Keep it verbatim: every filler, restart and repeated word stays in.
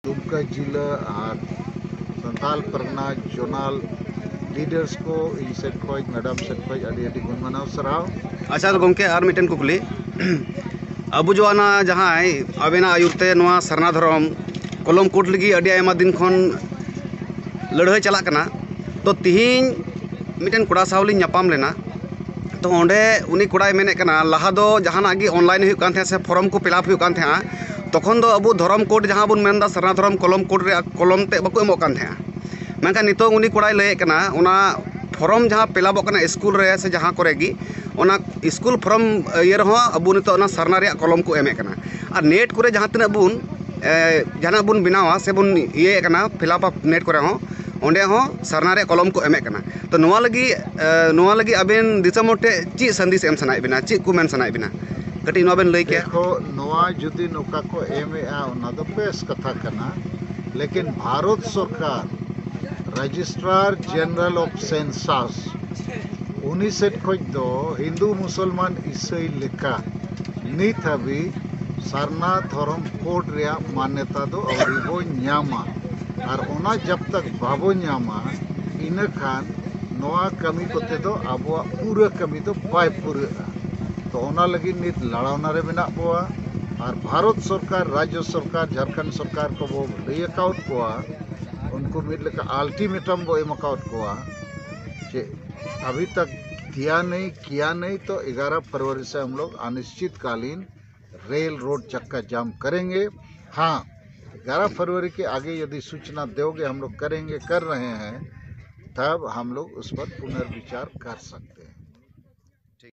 ᱫᱩᱢᱠᱟ ᱡᱤᱞᱟᱹ ᱟᱨ ᱥᱟᱱᱛᱟᱞ ᱯᱟᱨᱜᱟᱱᱟ zonal ᱞᱤᱰᱟᱨᱥ ᱠᱚ, ᱤᱧ ᱥᱮᱫ ᱠᱷᱚᱱ, ᱢᱮᱰᱟᱢ ᱥᱮᱫ ᱠᱷᱚᱱ ᱟᱹᱰᱤ ᱟᱹᱰᱤ ᱜᱩᱱ ᱢᱟᱱᱟᱣ ᱥᱟᱨᱦᱟᱣ᱾ ᱟᱪᱪᱷᱟ ᱜᱚᱢᱠᱮ, ᱟᱨ ᱢᱤᱫᱴᱮᱱ ᱠᱩᱠᱞᱤ᱾ ᱟᱵᱚ ᱡᱚ ᱚᱱᱟ ᱡᱟᱦᱟᱸᱭ ᱟᱵᱮᱱᱟᱜ ᱟᱹᱭᱩᱨ ᱛᱮ ᱱᱚᱣᱟ ᱥᱟᱨᱱᱟ ᱫᱷᱚᱨᱚᱢ ᱠᱚᱞᱚᱢ ᱠᱳᱰ ᱞᱟᱹᱜᱤᱫ ᱟᱹᱰᱤ ᱟᱭᱢᱟ ᱫᱤᱱ ᱠᱷᱚᱱ ᱞᱟᱹᱲᱦᱟᱹᱭ ᱪᱟᱞᱟᱜ ᱠᱟᱱᱟ, ᱛᱚ ᱛᱤᱦᱤᱧ ᱢᱤᱫᱴᱮᱱ ᱠᱚᱲᱟ ᱥᱟᱶ ᱞᱤᱧ ᱧᱟᱯᱟᱢ ᱞᱮᱱᱟ᱾ ᱛᱚ ᱚᱸᱰᱮ ᱩᱱᱤ ᱠᱚᱲᱟᱭ ᱢᱮᱱᱮᱫ ᱠᱟᱱᱟ, ᱞᱟᱦᱟ ᱫᱚ ᱡᱟᱦᱟᱱᱟᱜ ᱜᱮ ᱚᱱᱞᱟᱭᱤᱱ ᱦᱩᱭᱩᱜ ᱠᱟᱱ ᱛᱟᱦᱮᱸᱫ ᱥᱮ ᱯᱷᱚᱨᱚᱢ ᱠᱚ ᱯᱷᱤᱞᱟᱯ ᱦᱩᱭᱩᱜ ᱠᱟᱱ ᱛᱟᱦᱮᱸᱫᱼᱟ, ᱛᱚᱠᱷᱚᱱ ᱫᱚ ᱟᱵᱚ ᱫᱷᱚᱨᱚᱢ ᱠᱳᱰ ᱡᱟᱦᱟᱸ ᱵᱚᱱ ᱢᱮᱱᱫᱟ ᱥᱟᱨᱱᱟ ᱫᱷᱚᱨᱚᱢ ᱠᱚᱞᱚᱢ ᱠᱳᱰ ᱨᱮᱭᱟᱜ ᱠᱚᱞᱚᱢ ᱛᱮᱫ ᱵᱟᱠᱚ ᱮᱢᱚᱜ ᱠᱟᱱ ᱛᱟᱦᱮᱸᱫᱼᱟ᱾ ᱢᱮᱱᱠᱷᱟᱱ ᱱᱤᱛᱚᱜ ᱩᱱᱤ ᱠᱚᱲᱟᱭ ᱞᱟᱹᱭᱮᱫ ᱠᱟᱱᱟ, ᱚᱱᱟ ᱯᱷᱚᱨᱚᱢ ᱡᱟᱦᱟᱸ ᱯᱷᱤᱞᱟᱯᱚᱜ ᱠᱟᱱᱟ ᱥᱠᱩᱞ ᱨᱮ ᱥᱮ ᱡᱟᱦᱟᱸ ᱠᱚᱨᱮ ᱜᱮ, ᱚᱱᱟ ᱥᱠᱩᱞ ᱯᱷᱚᱨᱚᱢ ᱤᱭᱟᱹ ᱨᱮᱦᱚᱸ ᱟᱵᱚ ᱱᱤᱛᱚᱜ ᱚᱱᱟ ᱥᱟᱨᱱᱟ ᱨᱮᱭᱟᱜ ᱠᱚᱞᱚᱢ ᱠᱚ ᱮᱢᱮᱫ ᱠᱟᱱᱟ᱾ ᱟᱨ ᱱᱮᱴ ᱠᱚᱨᱮ ᱡᱟᱦᱟᱸ ᱛᱤᱱᱟᱹᱜ ᱵᱚᱱ ᱮ, ᱡᱟᱦᱟᱱᱟᱜ ᱵᱚᱱ ᱵᱮᱱᱟᱣᱟ ᱥᱮ ᱵᱚᱱ ᱤᱭᱟᱹᱭᱮᱫ ᱠᱟᱱᱟ, ᱯᱷᱤᱞᱟᱯᱟ ᱱᱮᱴ ᱠᱚᱨᱮ ᱦᱚᱸ, ᱚᱸᱰᱮ ᱦᱚᱸ ᱥᱟᱨᱱᱟ ᱨᱮᱭᱟᱜ ᱠᱚᱞᱚᱢ ᱠᱚ ᱮᱢᱮᱫ ᱠᱟᱱᱟ᱾ ᱛᱚ ᱱᱚᱣᱟ ᱞᱟᱹᱜᱤᱫ ᱮ, ᱱᱚᱣᱟ ᱞᱟᱹᱜᱤᱫ ᱟᱵᱮᱱ ᱫᱤᱥᱚᱢ ᱦᱚᱲ ᱴᱷᱮᱱ ᱪᱮᱫ ᱥᱟᱸᱫᱮᱥ ᱮᱢ ᱥᱟᱱᱟᱭᱮᱫ ᱵᱮᱱᱟ, ᱪᱮᱫ ᱠᱚ ᱢᱮᱱ ᱥᱟᱱᱟᱭᱮᱫ ᱵᱮᱱᱟ, ᱠᱟᱹᱴᱤᱡ ᱱᱚᱣᱟ ᱵᱮᱱ ᱞᱟᱹᱭ ᱠᱮᱭᱟ? ᱫᱮᱠᱷᱚ, ᱱᱚᱣᱟ ᱡᱩᱫᱤ ᱱᱚᱝᱠᱟ ᱠᱚ ᱮᱢᱮᱜᱼᱟ, ᱚᱱᱟ ᱫᱚ ᱵᱮᱥ ᱠᱟᱛᱷᱟ ᱠᱟᱱᱟ, ᱞᱮᱠᱤᱱ ᱵᱷᱟᱨᱚᱛ ᱥᱚᱨᱠᱟᱨ, ᱨᱮᱡᱤᱥᱴᱨᱟᱨ ᱡᱮᱱᱟᱨᱮᱞ ᱚᱯᱷ ᱥᱮᱱᱥᱟᱥ, ᱩᱱᱤ ᱥᱮᱫ ᱠᱷᱚᱱ ᱫᱚ ᱦᱤᱱᱫᱩ, ᱢᱩᱥᱚᱞᱢᱟᱱ, ᱤᱥᱟᱹᱭ ᱞᱮᱠᱟ ᱱᱤᱛ ᱦᱟᱹᱵᱤᱡ ᱥᱟᱨᱱᱟ ᱫᱷᱚᱨᱚᱢ ᱠᱳᱰ ᱨᱮᱭᱟᱜ ᱢᱟᱱᱭᱚᱛᱟ ᱫᱚ ᱟᱹᱣᱨᱤ ᱵᱚ ᱧᱟᱢᱟ᱾ ᱟᱨ ᱚᱱᱟ ᱡᱟᱵ ᱛᱟᱠ ᱵᱟᱵᱚ ᱧᱟᱢᱟ, ᱤᱱᱟᱹ ᱠᱷᱟᱱ ᱱᱚᱣᱟ ᱠᱟᱹᱢᱤ ᱠᱚᱛᱮ ᱫᱚ ᱟᱵᱚᱣᱟᱜ ᱯᱩᱨᱟᱹ ᱠᱟᱹᱢᱤ ᱫᱚ ᱵᱟᱭ ᱯᱩᱨᱟᱹᱜᱼᱟ᱾ ᱛᱚ ᱚᱱᱟ ᱞᱟᱹᱜᱤᱫ ᱱᱤᱛ ᱞᱟᱲᱟᱣᱱᱟ ᱨᱮ ᱢᱮᱱᱟᱜ ᱵᱚᱣᱟ᱾ ᱟᱨ ᱵᱷᱟᱨᱚᱛ ᱥᱚᱨᱠᱟᱨ, ᱨᱟᱡᱽᱡᱚ ᱥᱚᱨᱠᱟᱨ, ᱡᱷᱟᱲᱠᱷᱚᱸᱰ ᱥᱚᱨᱠᱟᱨ ᱠᱚᱵᱚ ᱞᱟᱹᱭ ᱟᱠᱟᱣᱟᱫ ᱠᱚᱣᱟ, ᱩᱱᱠᱩ ᱢᱤᱫ ᱞᱮᱠᱟ ᱟᱞᱴᱤᱢᱮᱴᱟᱢ ᱵᱚ ᱮᱢ ᱟᱠᱟᱣᱟᱫ ᱠᱚᱣᱟ ᱡᱮ ᱟᱵᱷᱤ ᱛᱟᱠ ᱫᱤᱭᱟ ᱱᱟᱦᱤ, ᱠᱤᱭᱟ ᱱᱟᱦᱤ, ᱛᱚ ᱮᱜᱟᱨᱚ ᱯᱷᱮᱵᱽᱨᱩᱣᱟᱨᱤ ᱥᱮ ᱦᱟᱢ ᱞᱳᱜ ᱟᱱᱤᱥᱪᱤᱛᱠᱟᱞᱤᱱ ᱨᱮᱞ ᱨᱳᱰ ᱪᱟᱠᱟ ᱡᱟᱢ ᱠᱟᱨᱮᱸᱜᱮ᱾ ᱦᱟᱸ, ᱮᱜᱟᱨᱚ ᱯᱷᱮᱵᱽᱨᱩᱣᱟᱨᱤ ᱠᱮ ᱟᱜᱮ ᱡᱩᱫᱤ ᱥᱩᱪᱱᱟ ᱫᱮᱣᱜᱮ ᱦᱟᱢ ᱞᱳᱜ ᱠᱟᱨᱮᱸᱜᱮ, ᱠᱟᱨ ᱨᱟᱦᱮ ᱦᱮᱸ, ᱛᱟᱵ ᱦᱟᱢ ᱞᱳᱜ ᱩᱥ ᱯᱟᱨ ᱯᱩᱱᱚᱨᱵᱤᱪᱟᱨ ᱠᱟᱨ ᱥᱟᱠᱛᱮ ᱦᱮᱸ᱾